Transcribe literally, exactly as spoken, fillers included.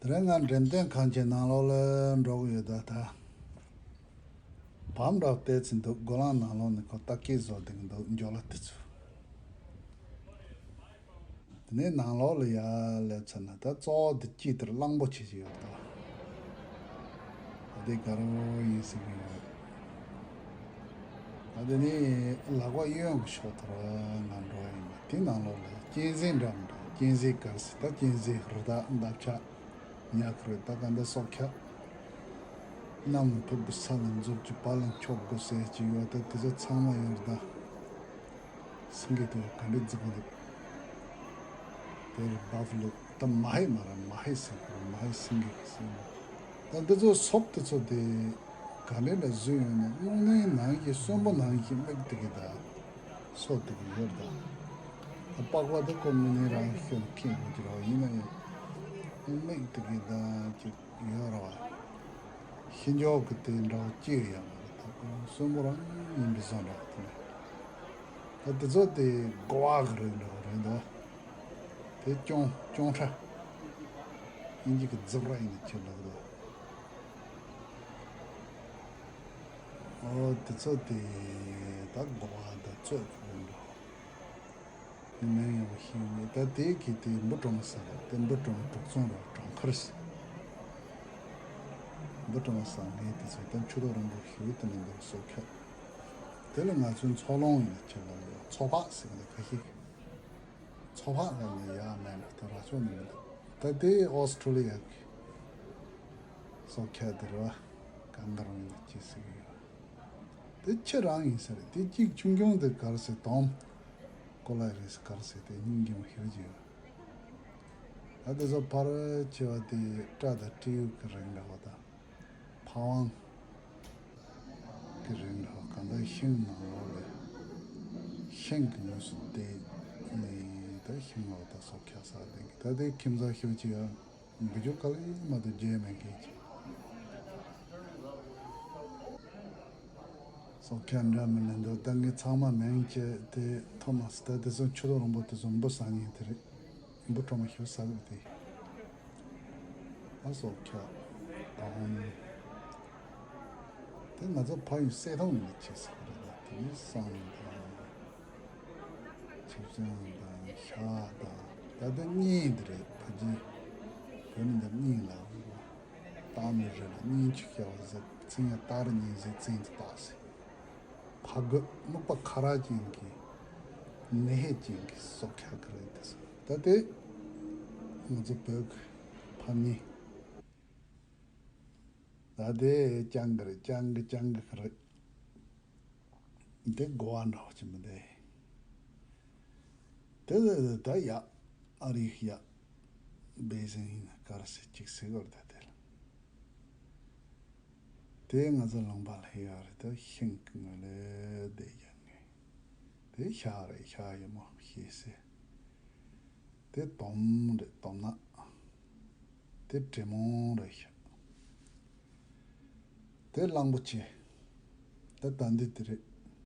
དེ་རིང་ང་འགྲེམས་སྟོན་ཁང་གི་ནང་ལོགས་ལ་འགྲོ་གི་ཡོད། ད་ད་བམ་འདྲ་བལྟས་ཚེ་འདུག་སྒོ་ལང་ནང་ལོགས་ནས་ཁོ་ལྟ་སྐྱེས་བཟོ་བསྡད་ཀྱི་འདུག་འཇོ་ལ་དེ་ཚོ། དེ་ནས་ནང་ལོགས་ལ་ཡར་སླེབས་ཚར་ན་ད་གཙོ་བོ་དེ་དཀྱིལ་དེར་གླང་པོ་ཆེ་ཞིག་ཡོད་དོ། ད་དེ་དགའ་རོགས་ཡིན་ཟེར་གྱི་ཡོད། ད་དེ་ནས་ལག་པ་གཡོན་གྱི་ཕྱོགས་དེར་ང་འགྲོ་ཡིན་པ། དེ་ནང་ལོགས་ལ་གཅན་གཟན་འདྲ་མི་འདྲ། གཅན་གཟན་ག་རེ་ཟེར། ད་གཅན་གཟན་རི་དྭགས་འདབ་ཆགས་ཉག་གི་རེད། ད་ག་འདྲ་སྲོག་ཆགས། གནམ་ལ་འཕུར་དགོས། ས་ལ་འཛུལ་གྱི། བར་ལ་འཁྱོག་དགོས་ཟེར་གྱི་ཡོད། ད་དེ་ཚོ་ཚང་མ་ཡོད་རེད་ད། སེང་གེ་དེ་ག་འདྲ་འཛུགས་འདུག་དེར་བྷ་ཧྥ་ལོ། ད་མ་ཧེ་མ་ར་མ་ཧེ་ཟེར་གི་རེད། མ་ཧེ་སེང་གེ་ཟེར་ནས། ད་འདི་ཚོ་སྲོག་དེ་ཚོ་དེ་ག་འདྲ་འདྲ་བཟོས་ཡོད་ན། དངོས་གནས་ནང་གི་གསོན་པོ་ནང་གི་མིག་དེ་གི་ད་སྲོག་དེ་གི་ཡོད་ད། ད་པགས་པ་དེ་ཁོ་དངོས་གནས་རང་གི་ཤོད་ལ་ཁེངས་ཡོད་ཀྱི་རེད། ཡིན་ན་ཡང་མིག་དེ་གི་ད་ཅིག་ཡོད་རེད་བ། ཤིན་སྦྱོར་གྱི་དེ་འདྲ་བ་ཅི་ཡང་མ་རེད། ད་ཁོ་གསོན་པོ་རང་ཡིན་པའི་བཟོ་འདྲ་དེ་ནས། ད་དེ་ཚོ་དེ་དགོ་བ་གི་རིགས་འདྲ་བ་རེད་འདུག་དེ་ཅོང་། ཅོང་ཁྲ། དབྱིན་ཇི་གི་ཛེབ་ར་ཡིན་ན་ཁྱེད་ལབ་འདུག་ཨོ་དེ་ཚོ་དེ་ད་དགོ་བ་ད་གཙོད་གི་རིགས་འདྲ་བ། མིང་ཡང་ཤེས་མེད། ད་དེ་གི་དེ་འབུ་གྲོ་མ་ཟ་རེད། དེ་འབུ་གྲོ་མ་དྲུག་ཚོང་ར་གྲོང་ཁར་ཟ། འབུ་གྲོ་མ་ཟ་མཁན་དེ་ཚོ་ད་མཆུ་ཏོ་རིང་པོ་ཞིག་དེ་ནས་འདུག་སྲོག་ཆགས། དེ་ལ་ང་ཚོའི་མཚོ་ལོང་ཡིན་ན་ཁྱེད་ལ་ཡོད། མཚོ་ཕག་ཟེར་གི་འདུག་ཁ་ཤས་ཀྱིས། མཚོ་ཕག་ལ་ནི་ཡ་མེད་ན་ད་ར་ཅོ་ནི་མི་འདུག་ད་དེ་ཨོ་སི་ཁྲུ་ལི་ཡ་གི་སྲོག་ཆགས་དེ་རེད་བ། གང་ལྟར་ཡིན་ན་ཅི་ཟེར་གི་ཡོད། དེ་ཁྱེད་རང་ཡིན་ས་རེད། དེ་གཅིག་ཆུང་ཆུང་དེ་ག་རེ་ཟེར། དོམ་ཀོ་ལ་རེད་ཟེར། ག་རེ་ཟེར། དེ་སྙིང་རྗེ་མོ་ཞེ་པོ་ཅིག་ཡོད། ད་དེ་ཚོ་ཕལ་ཆེ་བ་དེ་སྤྲ་དང་སྤྲེའུ་གི་རིགས་འདྲ་བ་དང་། ཕ་ཝང་གི་རིགས་འདྲ་བ། གང་ལྟར་ཤིང་ནང་ལོགས་ལ་ཤིང་གི་ངོས་སུ་བསྡད་ནས་ད་ཤིང་ལོགས་ད་སྲོག་ཆགས་ཟ་བསྡད་ཀྱི། ད་དེ་ཁྱིམ་ཚང་ཞེ་པོ་ཅིག་ཡང་འབུ་ཅུ་ག་ལེ་མ་གཏོགས་བརྗེད་མེད་མཁན་ཅིག་སྲོག་ཆགས་འདྲ་མི་ལེན་འདུག་ད་ངས་ཚང་མ་མིང་བརྗེས་ཏེ་ཐོབ་མ་སོང་། ད་དེ་ཚོ་མཆུ་ཏོ་རིང་པོ་དེ་ཚོ་འབུ་ཟ་མཁན་དེ་རེད། འབུ་གྲོ་མ་ཞིག་ཟ་གི་དེ། ད་སྲོག་ཆགས་དང་། དེ་ང་ཚོ་ཕ་ཡུལ་གསེར་ཐང་ཡིན་ན་བྱེད་ས་རེད། ད་དེ་ནས་སྲང་དང་། ཆབ་ཆང་དང་ཤ་དང་། ད་ལྟ་གཉན་འདི་རེད། ཕ་གི་བོད་ནི་འདི་གཉན་ལ་བཏགས་མི་རེད་ལ། གཉན་ཆུ་ཤ་བ་ཟེར། ཚིག་ཡང་སྟག་རི་གཉན་ཟེར། ཚིག་འདི་སྟག་ཟེར། ཕ་རྒོད་སྨུག་པ་ཁ་རག་ཅན་གྱི་ནད་ཧེ་ཅན་གྱི་སྲོག་ཆགས་ཀྱི་རེད་དེ། ད་དེ་ང་ཚོ་བོད་ཀྱི་ཕ་མྱེས། ད་དེ་རྐྱང་གི་རེད། རྐྱང་གི་རྐྱང་གི་རེད། འདི་དགོ་བ་འདྲ་བོ་ཅིག་མི་འདུག་དེ་ལ་ད་ཡ་ཨ་རིའི་ཡ་བེ་ཟིང་ཡིན་ན་ག་རེ་ཟེར་ཅིག་ཟེར་གི་རེད། ད་དེ་ལ་དེ་ང་ཚོ་ལུང་པ་ལ་ཡོད་རེད། ད་ཤིང་གི་ངོས་ལ་བསྡད་ཡ་ངས། དེ་ཤ་རེད། ཤ་ཡིན་མོ་ཤེས་ཟེར། དེ་དོམ་རེད། དོམ་ནག་དེ་དྲེད་མོང་རེད་ཤག་དེ་གླང་པོ་ཆེ། དེ་ད་འདི་དེ་རེད།